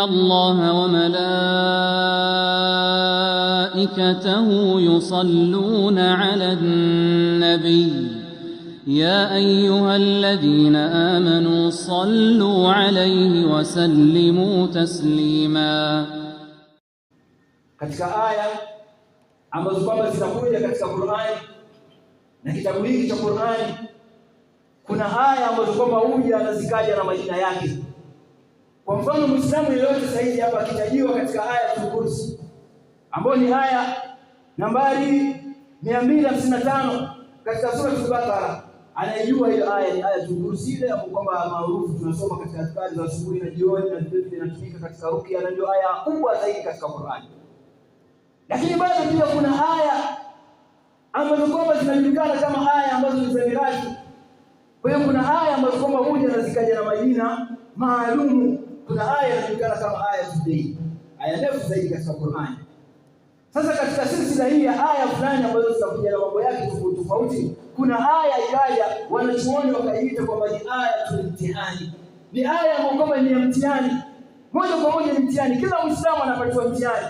الله وملائكته يصلون على النبي يا أيها الذين آمنوا صلوا عليه وسلموا تسليما. Katika aya ambazo kwamba zinakuja katika Qur'ani na kitabu hiki cha Qur'ani, kuna aya ambazo kwamba huja na zikaja na majina yake. Kwa mfano, Muislamu yeyote sasa hivi hapa akitajiwa katika aya ya Kursi ambayo ni aya nambari 255 katika sura Al-Baqara, anaijua hiyo aya ni aya Kursi ile ambayo kwamba maarufu tunasoma katika adhkari za asubuhi na jioni, na vile vile inatumika katika ruqya, na ndio aya kubwa zaidi katika Qur'ani. Lakini bado pia kuna aya ambazo kwamba zinajulikana kama aya ambazo ni za mirathi. Kwa hiyo kuna aya ambazo kwamba huja na zikaja na majina maalumu. Kuna aya inajulikana kama aya tudei, aya ndefu zaidi katika Qur'ani. Sasa katika silsila hii ya aya fulani ambazo zitakuja na mambo yake tofauti tofauti, kuna aya ikaja, wanachuoni wakaiita kwamba ni aya mtihani, ni aya ambayo kwamba ni ya mtihani, moja kwa moja ni mtihani. Kila Muislamu anapatiwa mtihani.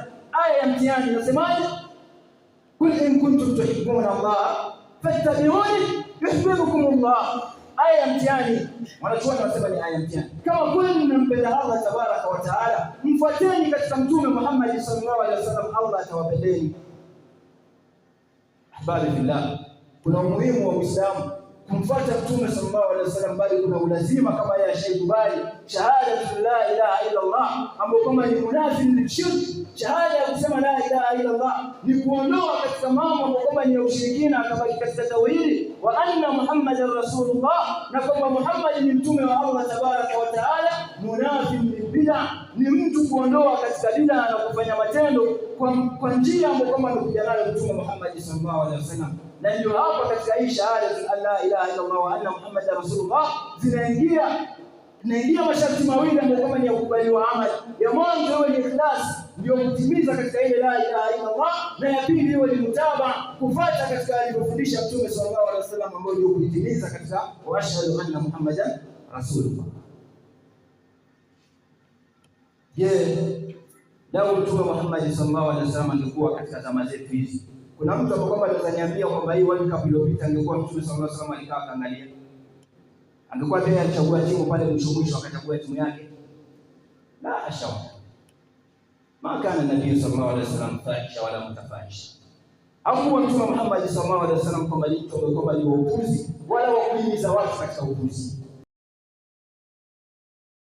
Aya ya mtihani inasemaje? Kul in kuntum tuhibbuna Allah fattabi'uni yuhibbukum Allah. Aya ya mtihani, wanachuoni wanasema ni aya ya mtihani. Kama kweli mnampenda Allah tabaraka wa taala, mfuateni katika Mtume Muhammad sallallahu alaihi wasallam, Allah atawapendeni. Ahbabi fillah, kuna umuhimu wa Uislamu kumfuata Mtume sallallahu alaihi wasallam, bali kuna ulazima kama yeye ashaikubali shahadatu la ilaha illa Allah, ambayo kwamba ni munafi lishirki. Shahada ya kusema la ilaha illa Allah ni kuondoa katika mambo ambayo kwamba ni ya ushirikina, akabaki katika tauhidi wa anna Muhammadan rasulullah, na kwamba Muhammad ni mtume wa Allah tabaraka wa taala. Munafi bid'a ni mtu kuondoa katika bid'a na kufanya matendo kwa njia ambayo kwamba amekuja nayo Mtume Muhammad sallallahu alaihi wasallam. Na ndio hapa katika hii shahada la ilaha illa Allah wa anna Muhammadan rasulullah zinaingia masharti mawili ambayo kwamba ni ya kukubaliwa amali. Ya mwanzo iwe ni ikhlas, ndio kutimiza katika ile la ilaha illa Allah, na ya pili iwe ni mutaba, kufuata katika alivyofundisha Mtume sallallahu alaihi wasallam, ambayo ndio kuitimiza katika wa ashhadu anna Muhammadan rasulullah. Je, lau Mtume Muhammad sallallahu alaihi wasallam angekuwa katika zama zetu hizi, kuna mtu ambaye kwamba anaweza niambia kwamba hii World Cup iliyopita angekuwa Mtume sallallahu alaihi wasallam alikaa akaangalia, angekuwa pia alichagua timu pale mwisho mwisho akachagua timu yake? La hasha, ma kana nabii sallallahu alaihi wasallam fahisha wala mutafahisha. Hakuwa Mtume Muhammad sallallahu alaihi wasallam kwamba ni mtu ambaye kwamba ni wa upuzi wala wa kuhimiza watu katika upuzi.